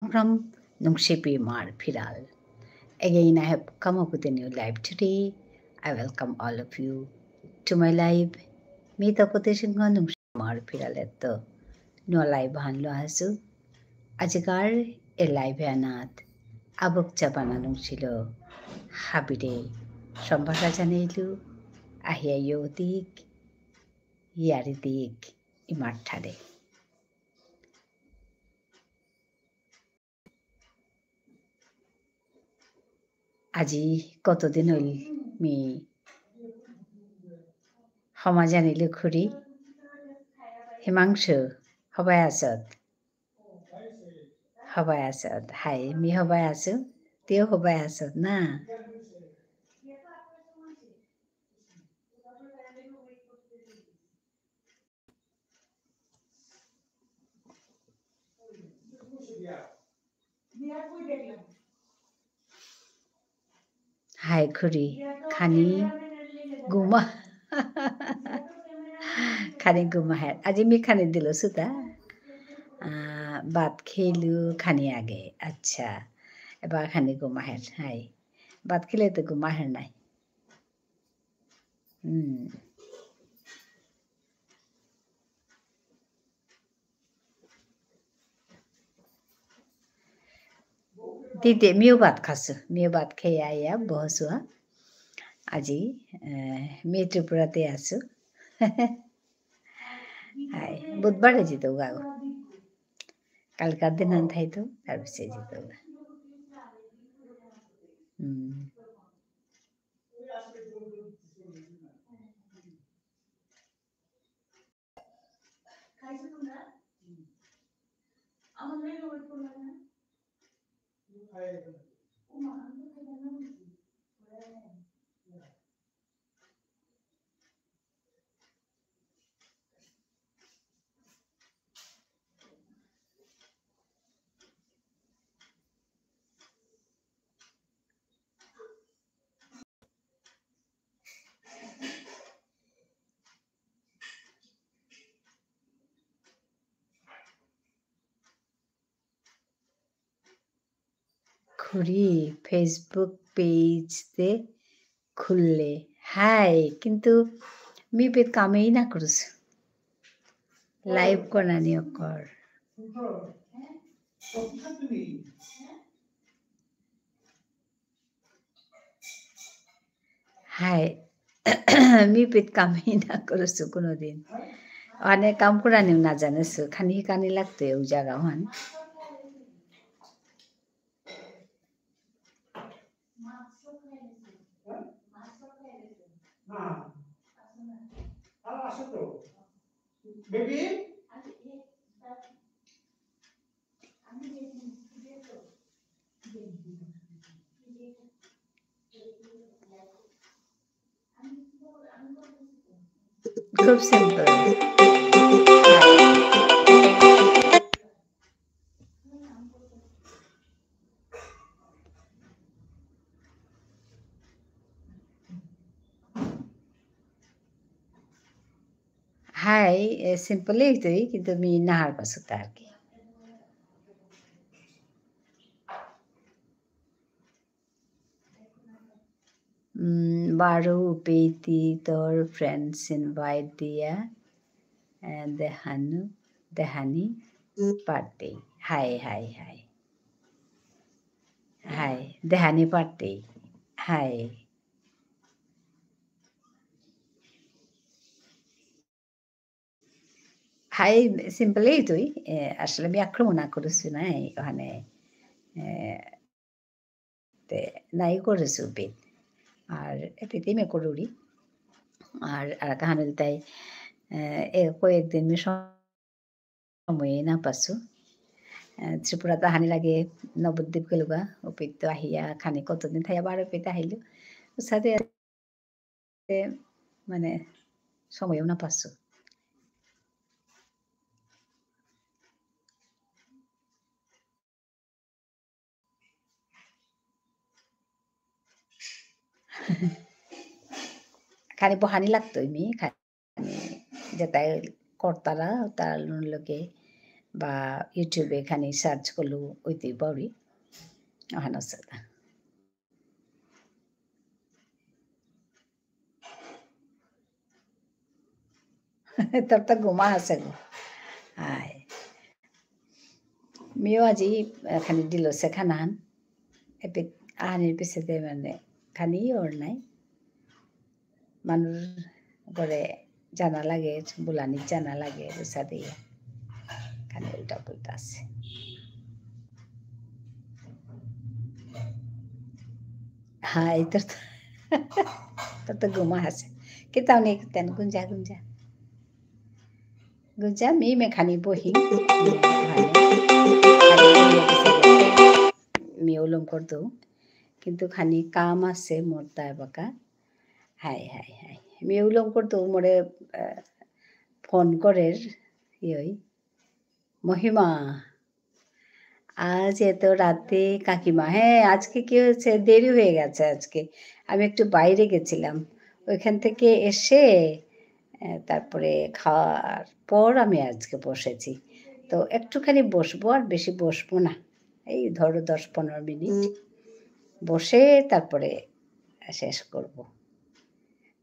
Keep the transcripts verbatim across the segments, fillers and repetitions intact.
from Nungshipi Mar Phiral. Again, I have come up with a new live today. I welcome all of you to my live. মি তপতী সিংহ নুংশিপি মার ফিরালেত্ত নুয়া live হানলো আসু। আজিকার এ live আনাত আবক চাপানা নুংশিলো হাবিরে সম্ভাষা জানাইলু। আহিয়া য়ৌ দিক, ইয়ারি দিক, ইমার ঠারে। আজি কতদিন হইল মি ক্ষমা জানিলে খুড়ি। হিমাংশু, হবাই আসত? হবাই আসত। হাই, মি হবাই আসু। তেও হবাই আসত না? হাই খুড়ি, খানি গুমা। খানি গুমা হে। আজি মি খানি দিল সুতা। আহ, ভাত খেলু খানি আগে। আচ্ছা। এবার খানি গুমা হে। হাই। ভাত খেলে তো গুমা হে নাই। হুম। দিদি, মিও ভাত খাসু। মিও ভাত খেয়ে আইয়া বহসুয়া। আজি, এ, মি ত্রিপুরাতে আসু। হাই, বুধবারে যিতৌগা। কালকার দিন আন থাইতো, তার পিছে যিতৌগা। হুম। খুড়ি, Facebook page তে খুললে। হাই, কিন্তু মি পেত কামেই না করুস। Live করানি অকর। হাই, মি পেত কামেই না করুসু কোনোদিন। মানে কাম করানিও না জানেসু, খানি হিকানি লাগতো এ জাগা হান। Baby? খুব simple। হাই, এ, simple ই হইতই, কিন্তু মি নাহার পাসুতা আর কি। উম, বারো উপেইতি তোর friends invite দিয়া, এ, দেহানু, দেহানি পারতেই। Hi, hi, hi. হাই, দেহানি পারতেই। হাই। হাই, simple ই তুই, এ, আসলে মি আক্রমণ না করেসু নাই, ওখানে, এ, তে, নাই করেসু পিত। আর এপিতে মি করুরি। আর, আর কাহানি তাই, এ, এ, কয়েকদিন মি সময় না পাসু। এ, ত্রিপুরাত আহানি লাগে নবদ্বীপ গেলুগা, ওপিত তো আহিয়া খানি কতদিন থাইয়া বারো পিত আহিলু। সাথে এ, মানে, সময়ও না পাসু। খানি বহানি লাগতো মি, খানি যেতাই করতারা, তার লগে বা YouTube এ খানি search করলেও ওইতেই পারি। অহান আছে। তোর তো ঘুমা আছে গো। হায়। মিও আজি, আহ, খানি দিল সে খানাহান। এপে আহানির পিছেতে মানে খানি ওর নাই। মানুর ঘরে জানা লাগে, বুলানি জানা লাগে, বুঝা দিয়ে। খানি উল্টা পুল্টা আছে। হায়, তোর তো, তোর তো ঘুমা আছে। কিতাও নেই, তেন গুঞ্জা, গুঞ্জা। গুঞ্জা, মি মে খানি বহি। মি উলম কর দো। কিন্তু খানি কাম আছে মোর তা বাকা। Hi, hi, hi. মি উলম কর দো মোরে, আহ, ফোন করের, ইয়ই। মহিমা, আজ এত রাতে কাকিমা, হ্যাঁ, আজকে কি হয়েছে? দেরি হয়ে গেছে আজকে। আমি একটু বাইরে গেছিলাম। ওইখান থেকে এসে, আহ, তারপরে খাওয়ার পর আমি আজকে বসেছি। তো একটুখানি বসবো, আর বেশি বসবো না। এই ধরো দশ পনেরো মিনিট। বসে তারপরে শেষ করব।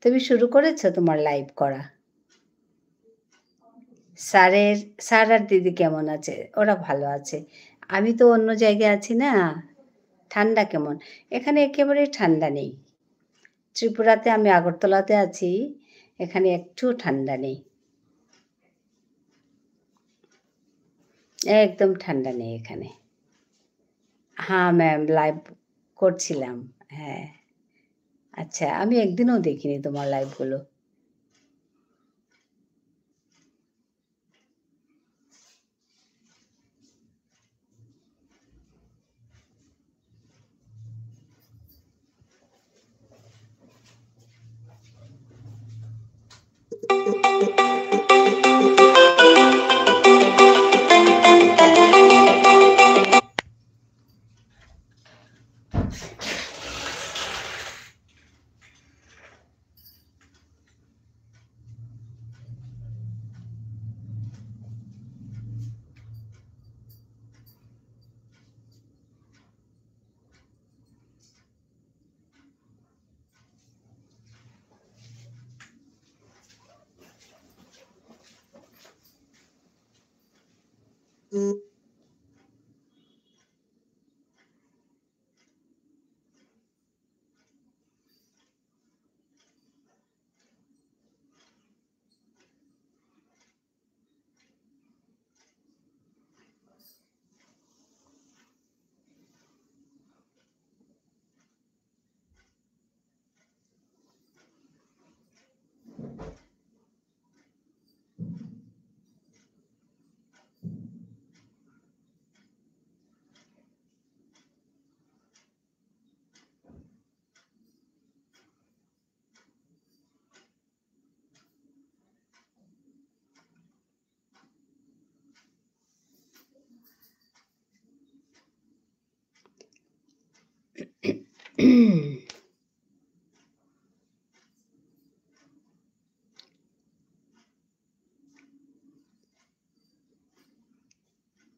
তুমি শুরু করেছো তোমার live করা? স্যারের, স্যার আর দিদি কেমন আছে? ওরা ভালো আছে। আমি তো অন্য জায়গায় আছি না। ঠান্ডা কেমন? এখানে একেবারে ঠান্ডা নেই। ত্রিপুরাতে আমি আগরতলাতে আছি, এখানে একটুও ঠান্ডা নেই। একদম ঠান্ডা নেই এখানে। হ্যাঁ ma'am, live করছিলাম। হ্যাঁ। আচ্ছা, আমি একদিনও দেখিনি তোমার live গুলো।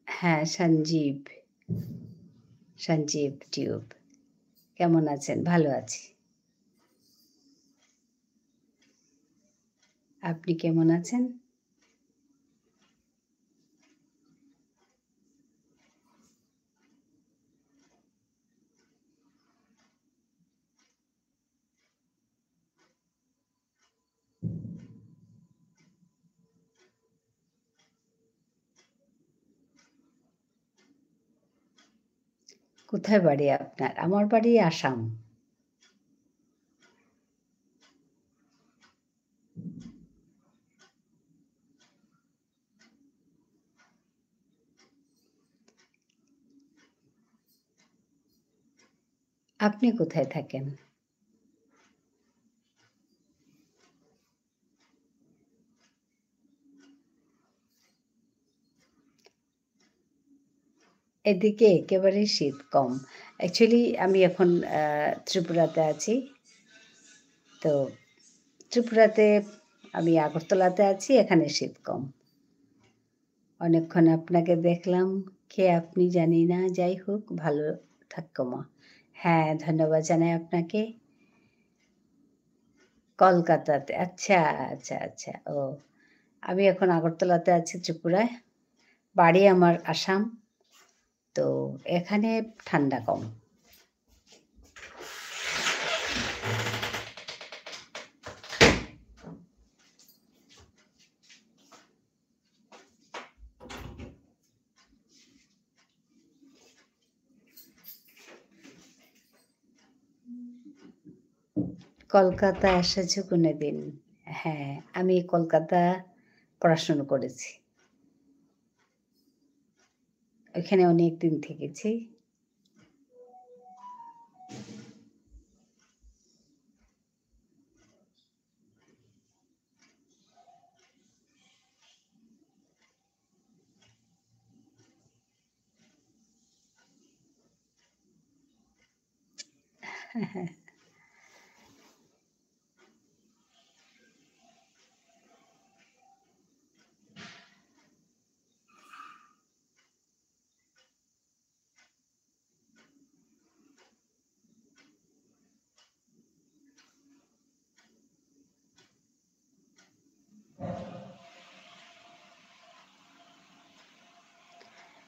হ্যাঁ, সঞ্জীব। সঞ্জীব টিউব। কেমন আছেন? ভালো আছি। আপনি কেমন আছেন? কোথায় বাড়ি আপনার? আমার বাড়ি আসাম। আপনি কোথায় থাকেন? এদিকে একেবারে শীত কম। Actually, আমি এখন, আহ, ত্রিপুরাতে আছি। তো, ত্রিপুরাতে আমি আগরতলাতে আছি, এখানে শীত কম। অনেকক্ষণ আপনাকে দেখলাম, কে আপনি জানি না, যাই হোক, ভালো থাকো মা। হ্যাঁ, ধন্যবাদ জানাই আপনাকে। কলকাতাতে, আচ্ছা, আচ্ছা, আচ্ছা, ও। আমি এখন আগরতলাতে আছি, ত্রিপুরায়। বাড়ি আমার আসাম। তো এখানে ঠান্ডা কম। কলকাতা এসেছো কোনোদিন? হ্যাঁ, আমি কলকাতা পড়াশোনা করেছি। ওখানে অনেক দিন থেকেছি।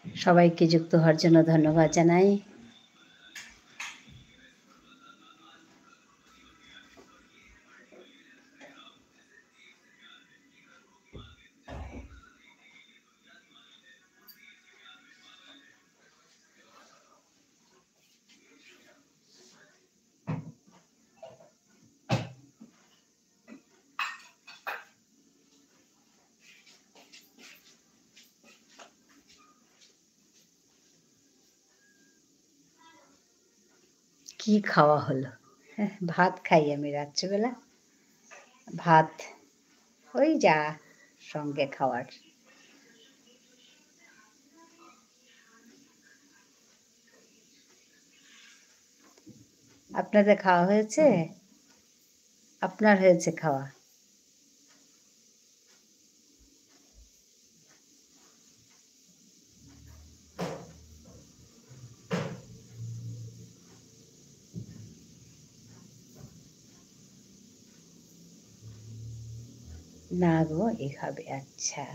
সবাইকে যুক্ত হওয়ার জন্য ধন্যবাদ জানাই। কি খাওয়া হলো? হ্যাঁ, ভাত খাই আমি রাত্রিবেলা। ভাত, ওই যা সঙ্গে খাওয়ার। আপনাদের খাওয়া হয়েছে? আপনার হয়েছে খাওয়া? না গো, এভাবে, আচ্ছা।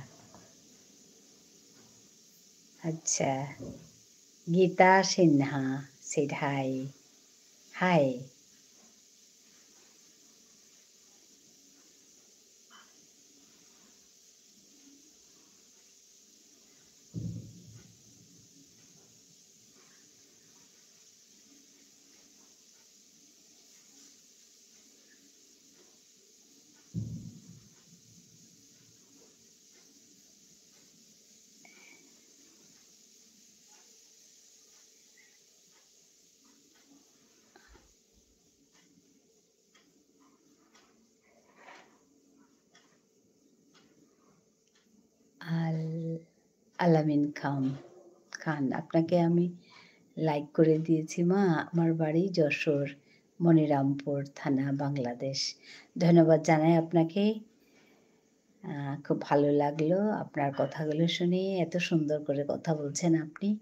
আচ্ছা। গীতা সিনহা said hi. Hi. আল-, আলামিন খান, খান, আপনাকে আমি like করে দিয়েছি মা। আমার বাড়ি যশোর, মনিরামপুর থানা, বাংলাদেশ। ধন্যবাদ জানাই আপনাকে। আহ, খুব ভালো লাগলো আপনার কথাগুলো শুনে, এত সুন্দর করে কথা বলছেন আপনি।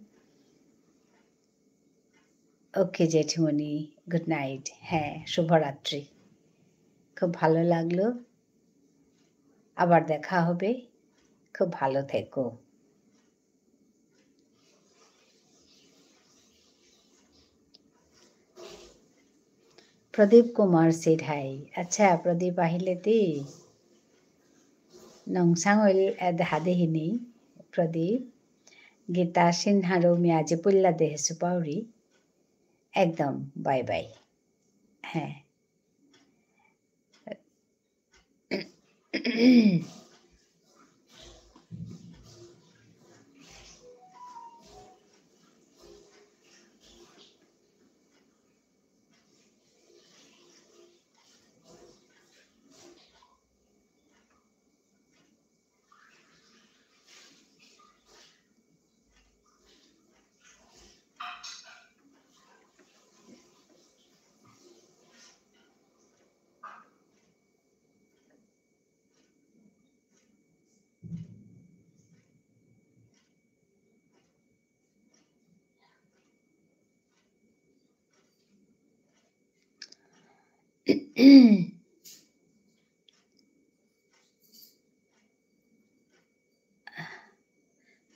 OK জেঠিমণি, good night। হ্যাঁ, শুভরাত্রি। খুব ভালো লাগলো। আবার দেখা হবে। খুব ভালো থেকো। প্রদীপ কুমার said hi। আচ্ছা, প্রদীপ আহিলে তি? নংসাং অইল, এ, দেহা দেহিনি, প্রদীপ। গীতা সিনহারও মি আজি পুল্লা দেহেসু পাউরি। একদম, bye bye। হ্যাঁ।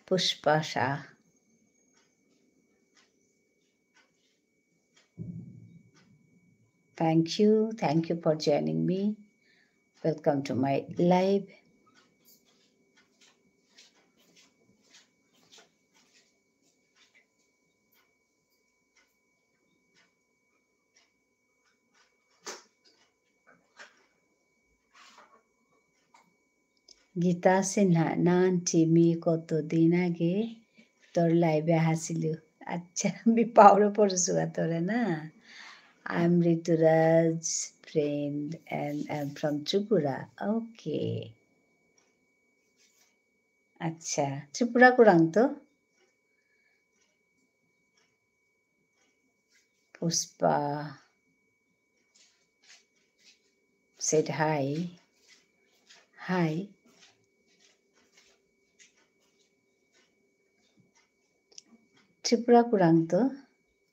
পুষ্পা Shah. Thank you. Thank you for joining me. Welcome to my live. Gita সিনহা, না আন্টি, মি কতদিন আগে তোর live এ আহাসিলু। আচ্ছা, মি পাউরে পড়েসুগা তোরে না। I am Rituraj friend and I am from Tripura. Okay. আচ্ছা, ত্রিপুরা কুরাং তো? Pushpa said hi. Hi. Tripura কুরাং তো?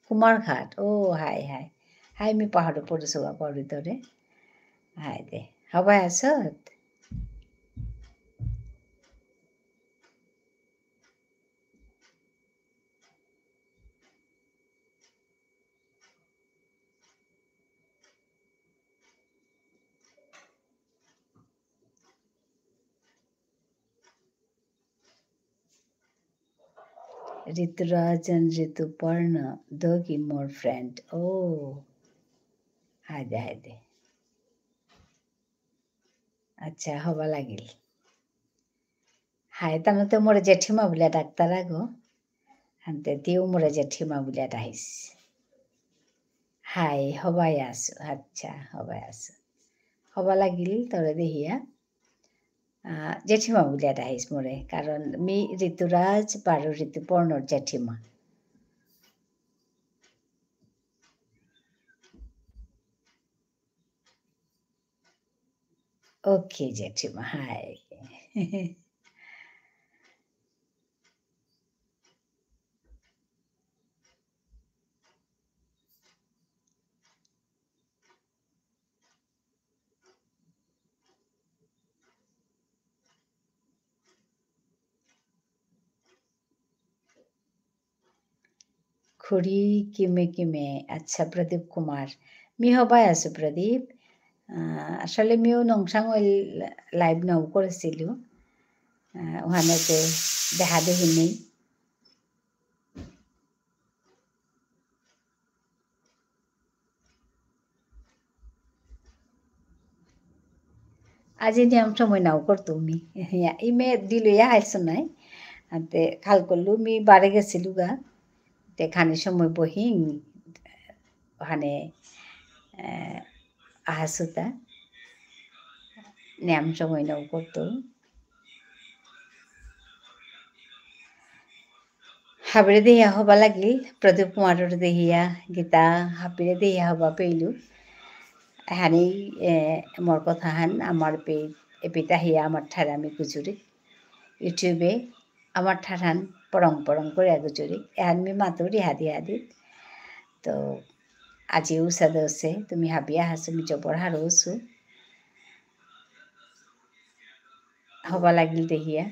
কুমারঘাট। ও, hi, hi. Hi, মি পাহাড়ে পড়েসুগা পাউরি তোরে। Hi দে। হবাই আসত? ঋতুরাজ and ঋতুপর্ণ, দুগি মোর friend। ও, হায়দে, হায়দে। আচ্ছা, হবা লাগিল। হাই, তানু তে মোরে জেঠিমা বুলিয়া ডাকতারা গো। আনতে তিও মোরে জেঠিমা বুলিয়া ডাহিস। হাই, হবাই আসু। আচ্ছা, হবাই আসু। হবা লাগিল তোরে দেহিয়া। আহ, জেঠিমা বুলিয়া ডাহিস মোরে। কারণ মি ঋতুরাজ বারো ঋতুপর্ণর জেঠিমা। Okay, জেঠিমা, হাই। খুড়ি কিমে কিমে, আচ্ছা, প্রদীপ কুমার। মি হবাই আসু, প্রদীপ। আহ, আসলে মিও নংসাং ওই live নাও করেসিলু। আহ, ওহানে তে দেহা দেহি নেই। আজি নিয়াম সময় নাও করতো মি। ইয়া, ইমে দিলু ইয়া হাইসো নাই। আনতে খাল করলু মি বারে গেসিলুগা। তে খানি সময় বহিং। ওহানে, আহ, আহাসুতা। নিয়াম সময় নাও করতো। হাবিরে দেহিয়া হবা লাগিল, প্রদীপ কুমারর দেহিয়া, গীতা, হাবিরে দেহিয়া হবা পেইলু। এহানি, এ, মোর কথা হান, আমার পে, এপিতা হিয়া আমার ঠারে আমি গুজুরি। YouTube এ আমার ঠারহান পরং পরং করে গুজুরি। এহান মি মাতুরি হাদি হাদি। তো, আজি উষা দোষে, তুমি হাবিয়া হাসু মি জবর হারৌসু। হবা লাগিল দেহিয়া।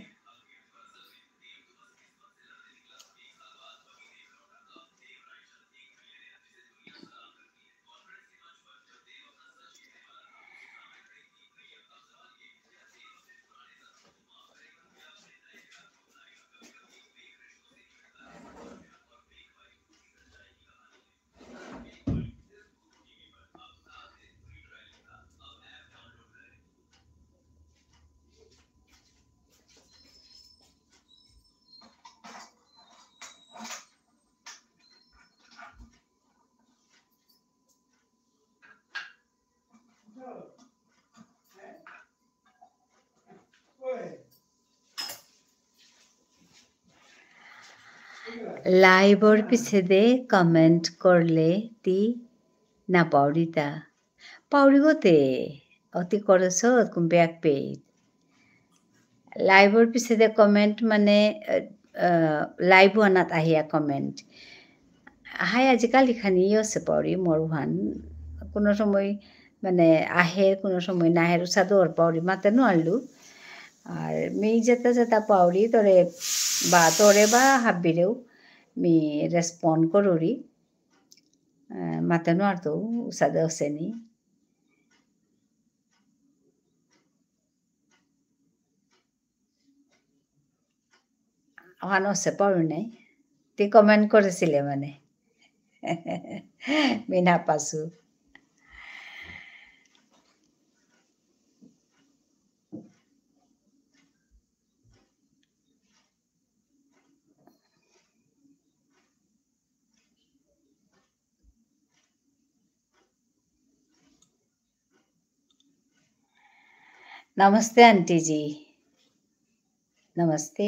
Live-র পিছেদে comment করলে তি না পাউরিতা। পাউরিগতে, অতি করসত কুম্পে আকপে। Live-র পিছেদে comment মানে, আহ, আহ, live আনাত আহিয়া comment। হাই আজিকালি খানি ইয়সে পাউরি মোরহান। কোনো সময় মানে আহে, কোনো সময় না আহে, উসাদে অর পাউরি মাতে নুয়ারলু। আর মি যেতা যেতা পাউরি তোরে বা তোরে বা হাব্বিরেউ মি respond করুরি। আহ, মাতে নুয়ারতৌ, উসাদে অসেনি। অহান অসে পারু নাই। তি comment করেসিলে মানে। মি না পাসু। नमस्ते आंटी जी। नमस्ते,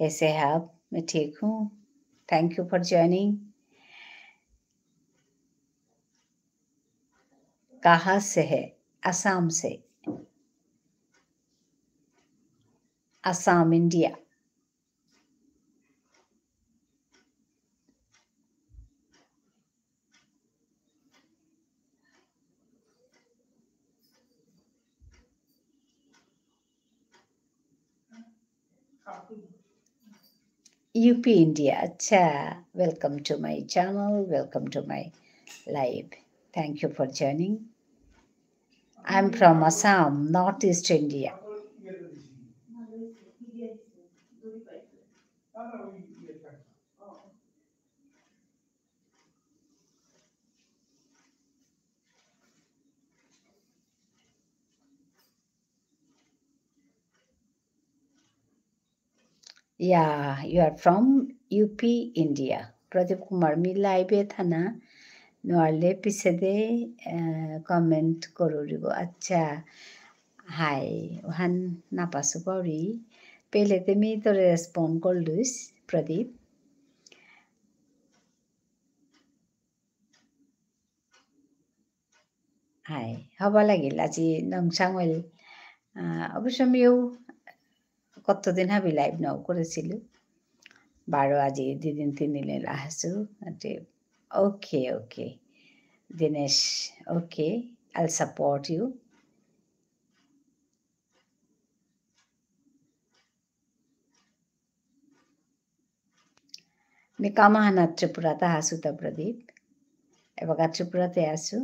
कैसे हैं आप? मैं ठीक हूँ। Thank you for joining। कहाँ से है? आसाम से। Assam, India. U P India. अच्छा, welcome to my channel, welcome to my live. Thank you for joining. I'm from Assam, Northeast India. Yeah, you are from U P, India. Pradeep Kumar, মি live এ থানা, নুয়ারলে পিছেদে, আহ, comment করুরিব। আচ্ছা, হাই, অহান না পাসু পাউরি। পেলেতে মি তোরে respond করলুস, প্রদীপ। হাই, হবা লাগিল, আজি নংচাং অইল। আহ, অবশ্য মিউ কতদিন হাবি live নাও করেসিলু। বারো আজি দুদিন তিনদিন আহাসু। আতে, okay, okay। Dinesh, okay, I'll support you। Me কামাহানা ত্রিপুরাতে আহাসু তা প্রদীপ। এবাকা ত্রিপুরাতে আসু।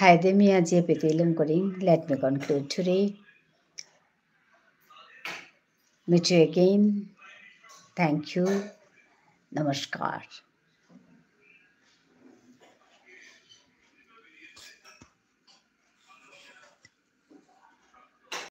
হায়দে মি আজি এপেইতে লুম করিং। Let me conclude today. Meet you again. Thank you. নমস্কার।